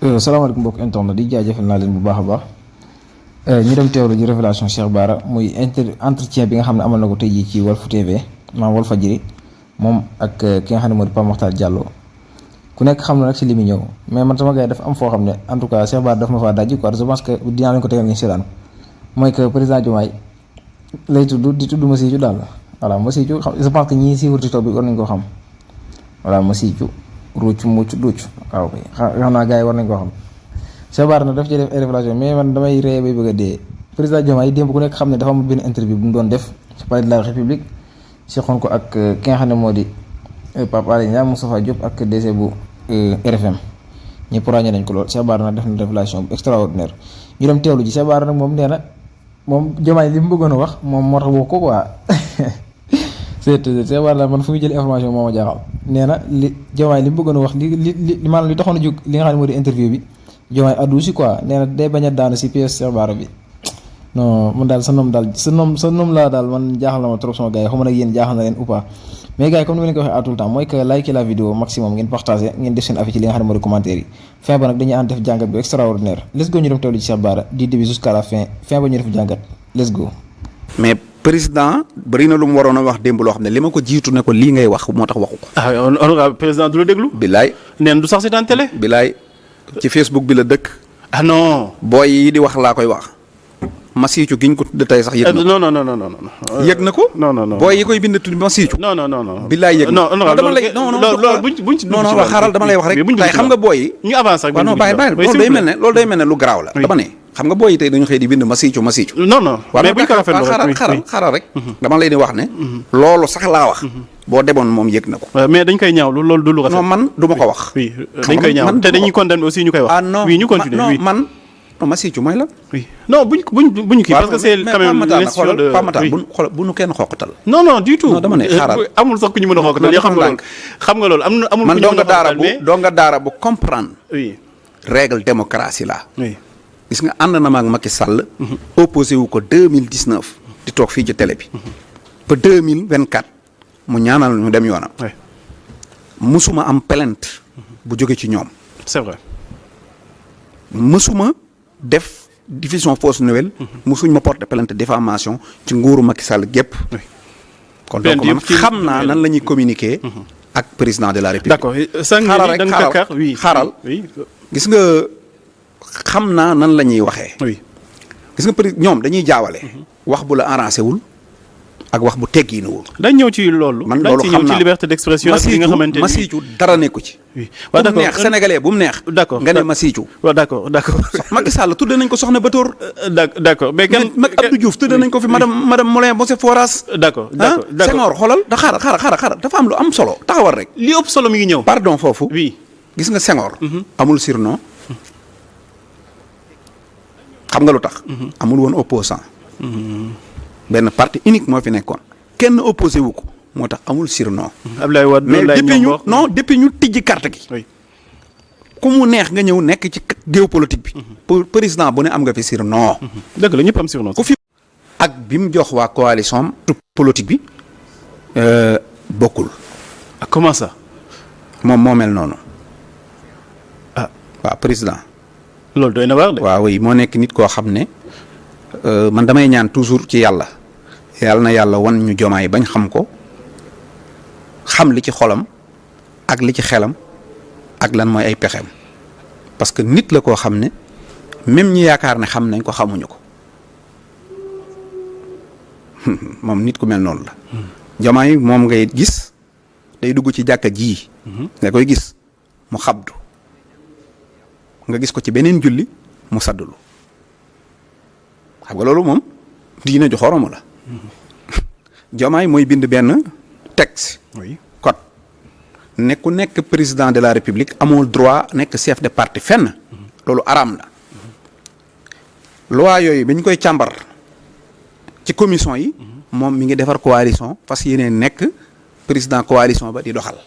salaamaaleykum mbokk internet di jaajëfal naa leen bu baax a baax ñu dem teewlu ji révélation Cheikh Bara muy entretien bi nga xam ne amal na ko tey jii ci Walf TV maanaam Walfadjri moom ak ki nga xam ne moo di Pape Makhtar Diallo ku nekk xam na nag si li mu ñëw mais man sama gars yi dafa am foo xam ne en tout cas Cheikh Bara daf ma faa dajji quoi je pense que dinaa leen ko tegal ngeen seetaan mooy que président Diomaye lay tudd di tudd Massicou daal voilà Massicou je pense que ñii siiwul TikTok bi war nañ koo xam voilà Massicou ruuc mucc duuc waaw kay xam naa gars yi war nañ koo xam Cheikh Bara nag daf ci def ay révélation mais man damay ree bay bëgg a dee président Diomaye démb ku nekk xam ne dafa am benn interview bu mu doon def ci palais de la République seqoon ko ak ki nga xam ne moo di Pape Alé Niang Moustapha Diop ak DC bu RFM ñëpp ràññee nañ ko lool Cheikh Bara nag def na révélation bu extraordinaire ñu dem teewlu ji Cheikh Bara nag moom nee na moom Diomaye li mu bëggoon a wax moom moo tax wax ko quoi Cheikh Bara man fu muy jël information moo ma jaaxal nee na li Diomaye li mu bëggoon a wax li maanaam li taxoon a jóg li nga xam ne moo di interview bi Diomaye addu si quoi nee na day bañ a daanu si PS Cheikh Bara bi non man daal sa nom laa daal man jaaxal na ma trop sama gars yi xaw ma nag yéen jaaxal na leen ou pas mais gars yi comme ni ma leen ko waxee à tout le temps mooy que like la vidéo maximum ngeen partagé ngeen def seen avis ci li nga xam ne moo di commentaire yi fin ba nag dañuy ànd def jàngat bu extraordinaire let's go ñu dem teewlu ci Cheikh Bara du début jusqu'à la fin ba ñu def jàngat let's go. mais président bëri na lu mu waroon a wax démb loo xam ne li ma ko jiitu ne ko lii ngay wax moo tax waxu ko. ah président du la déglu. bilaay neen du sax si daan télé. bilaay ci Facebook bi la dëkk. ah non. booy yi di wax laa koy wax. Massicou giñ ko tudd tey sax yëg na ko. non. yëg na ko. non. booy yi koy bind tudd Massicou. non. bilaay yëg na ko. non dama lay non xaaral dama lay wax rek. tey xam nga booy yi. ñu avance ak non bàyyi loolu day mel ne lu garaaw la. dama ne xam nga booy yi tey dañu xëy di bind Massicou. non mais buñ ko rafetlu rek xaaral rek. dama lay di wax ne. loolu sax laa wax. boo demoon moom yëg na ko. mais dañ koy ñaawlu loolu du lu rafet. non man du ma ko wax. oui dañ koy ñaawlu te dañuy condamner aussi ñu koy wax. ah non oui ñu continuer non oui man non Massicou mooy la. oui non buñ kii parce que c'est quand même question de xool bu nu kenn xoqatal. non du tout. non dama ne xaaral amul sax ku ñu mën a xoqatal yoo xam nga loolu amul man ku ñu mën a xoqatal mais doo nga daara bu comprendre. oui règle démocratie la. oui gis nga ànd na ma ak Macky Sall. opposé wu ko 2019. di toog fii ci télé bi. ba 2024 mu ñaanal ñu dem yoonam. musuma am plainte bu jóge ci ñoom. c'est vrai. musuma def diffusion fausse nouvelle. musuñ ma porter plainte diffamation ci nguuru Macky Sall gépp. kon donc man xam naa nan la ñuy communiquer. ak président de la République. d'accord xaaral gis nga xam naa nan la ñuy waxee. oui gis nga ñoom dañuy jaawale. wax bu la arrangé wul ak wax bu teggiinuwul. dañ ñëw ci loolu. man loolu xam naa ci liberté d'expression ak li nga xamante ni Massicou dara nekku ci. oui bu mu neex sénégalais bu mu neex. d'accord nga ne Massicou. waaw d'accord. Macky Sall tudde nañ ko soxna Batoor. d'accord mais kenn Abdou Diouf tudde nañ ko fi madame Moulin Bocé Foras. d'accord. Senghor xoolal da xaaral dafa am lu am solo taxawal rek. li ëpp solo mi ngi ñëw. pardon foofu. oui gis nga Senghor. amul surnom. xam nga lu tax. amul woon opposant benn parti unique moo fi nekkoon. kenn opposé wu ko moo tax amul surnom. Abdoulaye Wade mais depuis ñu tijji carte gi. oui ku mu neex nga ñëw nekk ci géopolitique bi. pour président bu ne am nga fi surnom. dëgg la ñëpp am surnom. ku fi ak bi mu jox waa coalition politique bi bokkul. comment ça. moom moo mel noonu. ah waaw président. loolu doy na waar de. waaw oui moo nekk nit koo xam ne man damay ñaan toujours ci yàlla na yàlla wan ñu Diomaye bañ xam ko xam li ci xolam ak li ci xelam ak lan mooy ay pexeem parce que nit la koo xam ne même ñi yaakaar ne xam nañ ko xamuñu ko moom nit ku mel noonu la. Diomaye moom ngay gis day dugg ci jàkka ji. nga koy gis mu xabdu nga gis ko ci beneen julli mu saddulu xam nga loolu moom diine ju xoromu la. Diomaye mooy bind benn texte. oui code ne ku nekk président de la République amul droit nekk chef de parti fenn. loolu araam na. loi yooyu bi ñu koy càmbar ci commission yi. moom mi ngi defar coalition fas yéene nekk président coalition ba di doxal.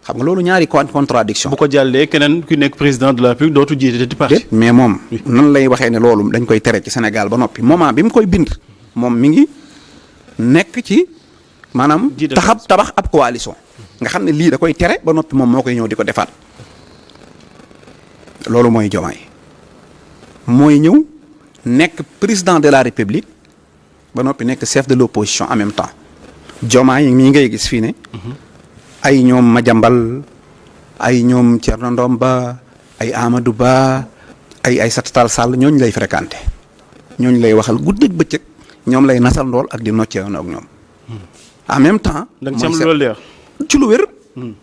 xam nga loolu ñaari contradiction bu ko jàllee keneen ku nekk président de la République dootu jiite di parti. mais moom nan lay waxee ne loolu dañ koy tere ci Sénégal ba noppi moment bi mu koy bind moom mi ngi nekk ci maanaam tabax ab coalition nga xam ne lii da koy tere ba noppi moom moo koy ñëw di ko defaat loolu mooy Diomaye mooy ñëw nekk président de la République ba noppi nekk chef de l'opposition en même temps Diomaye mii ngay gis fii ne ay ñoom Madiambal ay ñoom Thierno Ndomba ay Amadou Ba ay Aïssata Tall Sall ñooñu lay fréquenté ñooñu lay waxal guddeeg bëccëg ñoom lay nasal ndool ak di nocceewoon ak ñoom en même temps. da nga ci am loolu leer ci lu wér.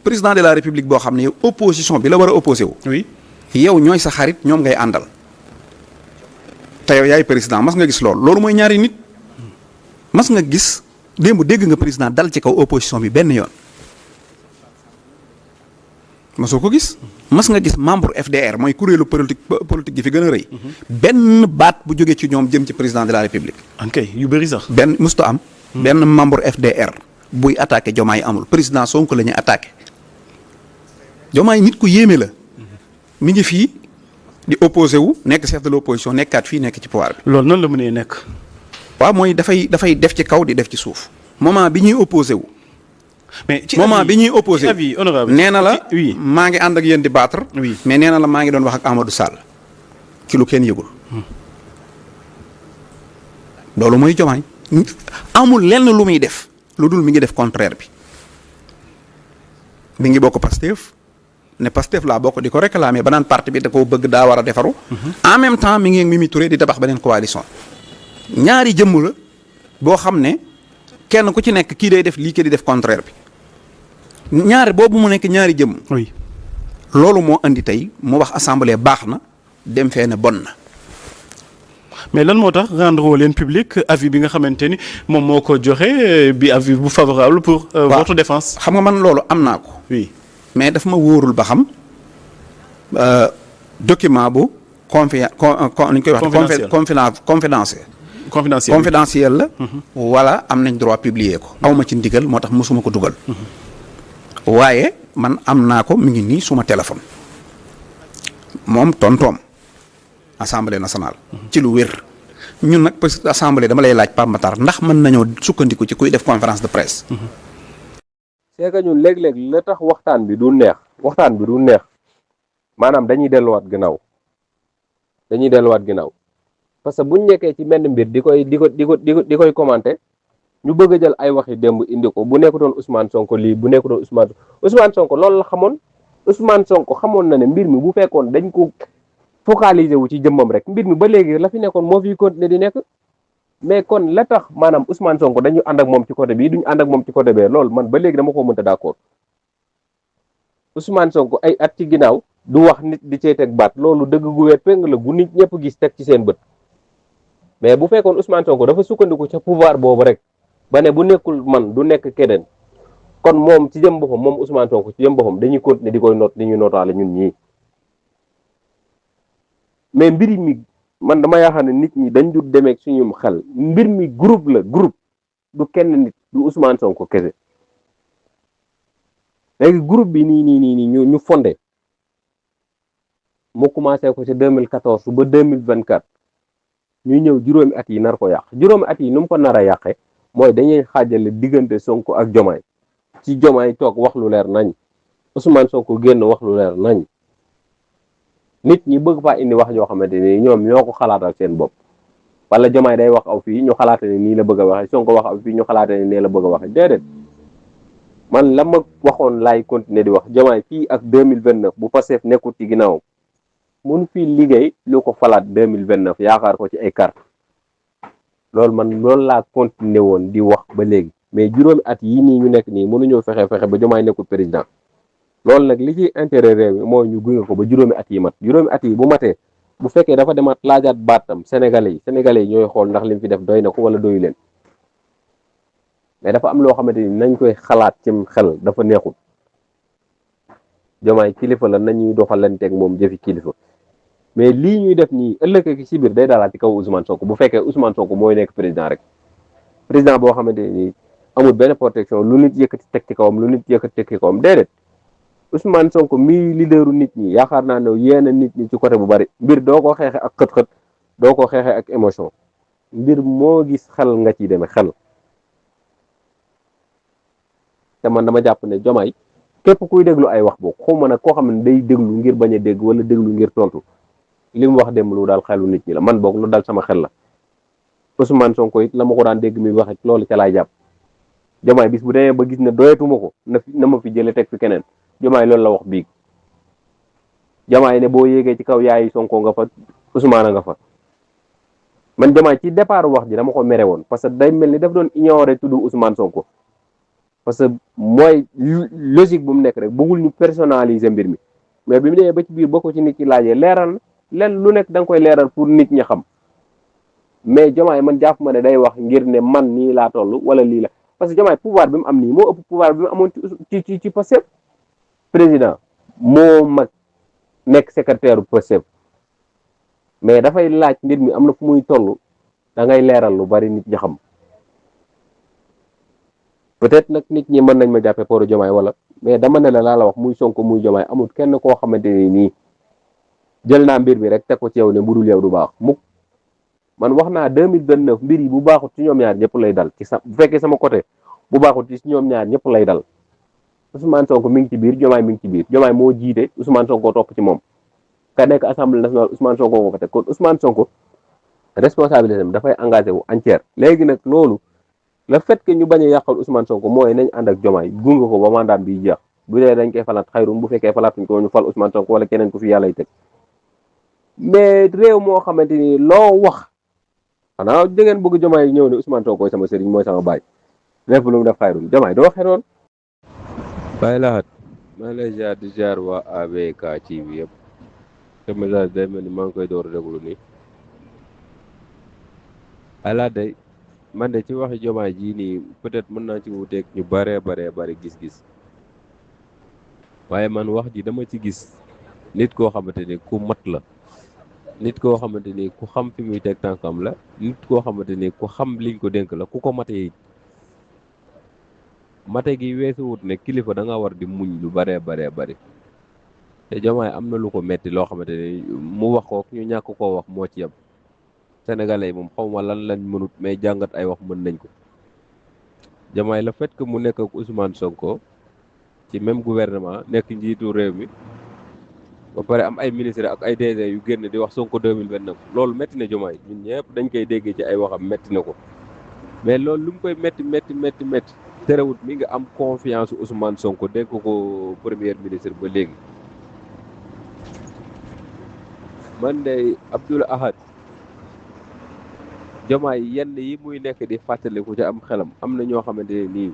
président de la République boo xam ne yow opposition bi la war a opposé wu. oui yow ñooy sa xarit ñoom ngay àndal te yow yaay président mas nga gis loolu mooy ñaari nit mas nga gis démb dégg nga président dal ci kaw opposition bi benn yoon masoo ko gis mas nga gis membre FDR mooy kuréelu politique gi fi gën a rëy benn baat bu jógee ci ñoom jëm ci président de la République. ok yu bëri sax. benn musta am. benn membre FDR buy attaqué Diomaye amul président Sonko la ñuy attaqué Diomaye nit ku yéeme la mi ngi fii di opposé wu nekk chef de l'opposition nekkaat fii nekk ci pouvoir bi. loolu nan la mënee nekk. waaw mooy dafay def ci kaw di def ci suuf moment bi ñuy opposé wu. mais ci moment bi ñuy opposé avis honorable nee na la oui maa ngi ànd ak yéen di battre. oui mais nee na la maa ngi doon wax ak Amadou Sall ci lu kenn yëgul. loolu mooy Diomaye amul lenn lu muy def lu dul mi ngi def contraire bi mi ngi bokk Pastef ne Pastef laa bokk di ko réclamer ba naan parti bi da koo bëgg daa war a defaru. en même temps mi ngi Mimi Touré di tabax beneen coalition. ñaari jëmm la boo xam ne kenn ku ci nekk kii day def lii kii di def contraire bi ñaari boobu mu nekk ñaari jëmm. oui loolu moo andi tey mu wax assemblée baax na dem fee ne bon na. mais lan moo tax rendre woo leen public avis bi nga xamante ni moom moo ko joxe bi avis bu favorable pour. votre défense. xam nga man loolu am naa ko. oui mais daf ma wóorul ba xam document bu ni ñu koy wax. confidentiel la. wala am nañ droit publier ko. awma ci ndigal moo tax mosuma ko dugal. waaye man am naa ko mi ngi nii suma téléphone moom tontoom. assemblée nationale. ci lu wér. ñun nag parce que assemblée dama lay laaj Pape Matar ndax mën nañoo sukkandiku ci kuy def conférence de presse. c'est que ñun léeg-léeg la tax waxtaan bi du neex maanaam dañuy delluwaat ginnaaw parce que buñ nekkee ci benn mbir di koy commenter ñu bëgg a jël ay waxi démb indi ko bu nekkutoon Ousmane Sonko lii bu nekkutoon Ousmane Sonko loolu la xamoon Ousmane Sonko xamoon na ne mbir mi bu fekkoon dañ ko focaliser wu ci jëmmam rek mbir mi ba léegi la fi nekkoon moo fi continuer di nekk mais kon la tax maanaam Ousmane Sonko dañu ànd ak moom ci côté bii duñu ànd ak moom ci côté bee loolu man ba léegi dama ko mënta d'accord Ousmane Sonko ay at ci ginnaaw du wax nit di cee teg baat loolu dëgg gu wér péng la gu nit ñëpp gis teg ci seen bët mais bu fekkoon Ousmane Sonko dafa sukkandiku ca pouvoir boobu rek ba ne bu nekkul man du nekk keneen kon moom ci jëm boppam moom Ousmane Sonko ci jëm boppam dañuy continuer di koy noot di ñu nootaale ñun ñii mais mbir mi man dama yaakaar ne nit ñi dañ dul demee suñu xel mbir mi groupe la groupe du kenn nit du Ousmane Sonko kese léegi groupe bi nii ñu fondé mu commencé ko ci 2014 ba 2024 ñu ñëw juróomi at yi nar ko yàq juróomi at yi nu mu ko nar a yàqee mooy dañuy xaajale diggante Sonko ak Diomaye ci Diomaye toog wax lu leer nañ Ousmane Sonko génn wax lu leer nañ nit ñi bëgg faa indi wax yoo xamante ni ñoom ñoo ko xalaatal seen bopp wala Diomaye day wax aw fii ñu xalaate ne nii la bëgg a waxee Sonko wax aw fii ñu xalaate ne nii la bëgg a waxee déedéet man la ma waxoon laay continuer di wax Diomaye fii ak 2029 bu Pastef nekkul ci ginnaaw mun fii liggéey lu ko falaat 2029 yaakaar ko ci ay carte loolu man loolu laa continuer woon di wax ba léegi mais juróomi at yii nii ñu nekk nii mënuñoo fexe ba Diomaye nekkul président loolu nag li ci intérêt réew mi mooy ñu gunge ko ba juróomi at yi mat juróomi at yi bu matee bu fekkee dafa demaat laajaat baatam sénégalais yi ñooy xool ndax li mu fi def doy na ko wala doyu leen mais dafa am loo xamante ni nañ koy xalaat cim xel dafa neexul Diomaye kilifa la nañuy doxalanteeg moom jëfi kilifa mais lii ñuy def nii ëllëg ak ci biir day daalaat ci kaw Ousmane Sonko bu fekkee Ousmane Sonko mooy nekk président rek président boo xamante ni amul benn protection lu nit yëkkati teg ci kawam lu nit yëkkati teg ci kawam déedéet Ousmane Sonko mii leaderu nit ñi yaakaar naa ne yéena nit ñi ci côté bu bari mbir doo ko xeexe ak xët-xët doo ko xeexe ak émotion mbir moo gis xel nga ciy demee xel te man dama jàpp ne Diomaye képp kuy déglu ay wax boobu xawma nag koo xam ne day déglu ngir bañ a dégg wala déglu ngir tontu li mu wax dem lu daal xelu nit ñi la man boog lu dal sama xel la Ousmane Sonko it la ma ko daan dégg mi wax loolu ca laay jàpp Diomaye bis bu demee ba gis ne doyatuma ko na ma fi jële teg fi keneen Diomaye loolu la wax biig Diomaye ne boo yéegee ci kaw yaayi Sonko nga fa Ousmane nga fa man Diomaye ci départ wax ji dama ko mere woon parce que day mel ni daf doon ignorer tudd Ousmane Sonko parce que mooy logique bu mu nekk rek bëggul ñu personnaliser mbir mi mais bi mu demee ba ci biir boo ko ci nit ki laajee leeral len lu nekk da nga koy leeral pour nit ñi xam mais Diomaye man jàpp ma ne day wax ngir ne man nii laa toll wala lii la parce que Diomaye pouvoir bi mu am nii moo ëpp pouvoir bi mu amoon ci Pastef président moo mag nekk secrétaire Pastef mais dafay laaj mbir mi am na fu muy toll da ngay leeral lu bari nit ñi xam peut-être nag nit ñi mën nañ ma jàppee pour Diomaye wala mais dama ne la laa la wax muy Sonko muy Diomaye amul kenn koo xamante ne nii jël naa mbir mi rek teg ko ci yow ne budul yow du baax mukk man wax naa 2029 mbir yi bu baaxut ci ñoom ñaar ñëpp lay dal ci bu fekkee sama côté bu baaxut ci ñoom ñaar ñëpp lay dal Ousmane Sonko mi ngi ci biir Diomaye mi ngi ci biir Diomaye moo jiite Ousmane Sonko topp ci moom ka nekk assemblée nationale Ousmane Sonko moo ko teg kon Ousmane Sonko responsabilité am dafay engagé wu entière léegi nag loolu le fait que ñu bañ a yàqal Ousmane Sonko mooy nañ ànd ak Diomaye gunge ko ba mandat bi jeex bu dee dañ koy falaat xayrum bu fekkee falaatuñ ko ñu fal Ousmane Sonko wala keneen ku fi yàlla teg mais réew moo xamante ni loo wax xanaa da ngeen bëgg Diomaye ñëw ne Ousmane Sonko sama sëriñ mooy sama baay lépp lu mu def xayrum Diomaye doo waxee noonu. Baye Lahat maa ngi lay ziar di ziar waa ABK TV yëpp te message day mel ni maa ngi koy door a déglu nii Baye Lahat day man de ci waxi Diomaye jii nii peut-être mën naa ci wuteeg ñu bari gis-gis waaye man wax ji dama ci gis nit koo xamante ni ku mat la nit koo xamante ni ku xam fi muy teg tànkam la nit koo xamante ni ku xam liñ ko dénk la ku ko mate it mate gi weesuwut ne kilifa da nga war di muñ lu bari te Diomaye am na lu ko metti loo xamante ni mu wax ko ñu ñàkk koo wax moo ci yem sénégalais yi moom xaw ma lan lañ mënut mais jàngat ay wax mën nañ ko Diomaye le fait que mu nekk ak Ousmane Sonko ci même gouvernement nekk njiitu réew mi ba pare am ay ministre ak ay DG yu génn di wax Sonko 2029 loolu métti na Diomaye ñun ñëpp dañ koy déggee ci ay waxam métti na ko mais loolu lu mu koy métti terewut mi nga am confiance Ousmane Sonko dégg ko premier ministre ba léegi man de Abdoul Ahad Diomaye yenn yi muy nekk di fàttaliku ci am xelam am na ñoo xamante ne nii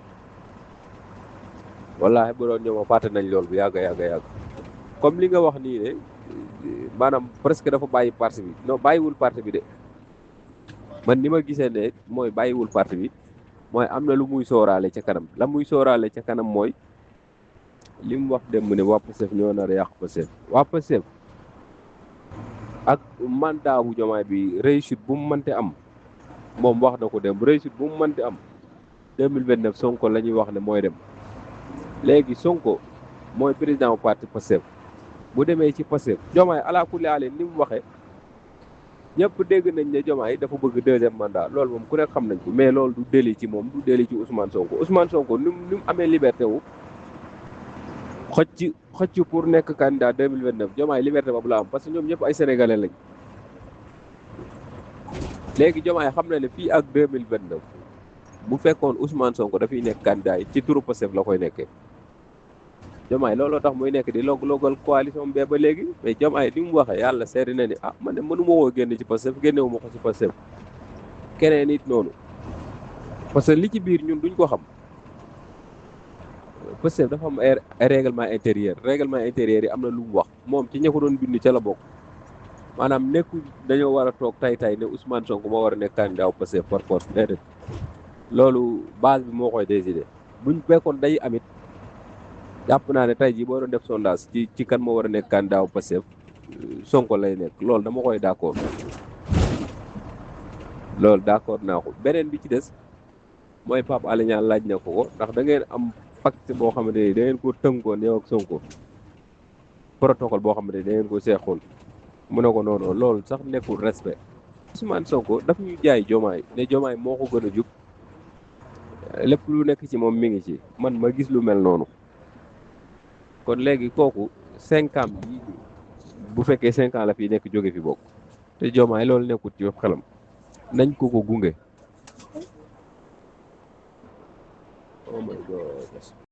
wallaahi bu doon ñoom fàtte nañ loolu bu yàgg comme li nga wax nii ne maanaam presque dafa bàyyi parti bi non bàyyiwul parti bi de man ni ma gisee ne mooy bàyyiwul parti bi mooy am na lu muy sóoraale ca kanam la muy sóoraale ca kanam mooy li mu wax dem ne waa Pastef ñoo nar a yàq Pastef waa Pastef ak mandat bu Diomaye bi réussite bu mu mënti am moom wax na ko dem réussite bu mu mënti am 2029 Sonko la ñuy wax ne mooy dem léegi Sonko mooy président bu parti Pastef bu demee ci Pastef Diomaye ala kulli aale ni mu waxee ñëpp dégg nañ ne Diomaye dafa bëgg deuxième mandat loolu moom ku nekk xam nañ ko mais loolu du déli ci moom du déli ci Ousmane Sonko ni mu amee liberté wu xëcc pour nekk candidat 2029 Diomaye liberté boobu la am parce que ñoom ñëpp ay sénégalais lañ léegi Diomaye xam na ne fii ak 2029 bu fekkoon Ousmane Sonko dafay nekk candidat yi ci turu Pastef la koy nekkee Diomaye looloo tax muy nekk di logal coalition bee ba léegi mais Diomaye li mu waxee yàlla seeri na ni man de mënu ma koo génne ci Pastef génnewu ma ko ci Pastef keneen it noonu parce que li ci biir ñun duñ ko xam Pastef dafa am ay règlement intérieur yi am na lu mu wax moom ci ña ko doon bind ca la bokk maanaam nekku dañoo war a toog tay ne Ousmane Sonko moo war a nekk candidat wu Pastef par force déedéet loolu base bi moo koy décider buñ fekkoon day amit jàpp naa ne tey jii boo doon def sondage ci kan moo war a nekk candidat wu Pastef Sonko lay nekk loolu dama koy d'accord naa ko beneen bi ci des mooy Pape Alé Niang laaj na ko ndax da ngeen am pacte boo xamante ni da ngeen ko tënkoon yow ak Sonko protocole boo xamante ni da ngeen ko seexoon mu ne ko noonu loolu sax nekkul respect Ousmane Sonko daf ñu jaay Diomaye ne Diomaye moo ko gën a jub lépp lu nekk ci moom mi ngi ci man ma gis lu mel noonu kon léegi kooku 5 ans yi bu fekkee 5 ans la fi nekk jóge fi bokk te Diomaye loolu nekkut ci xelam nañ ko gunge. Oh my God.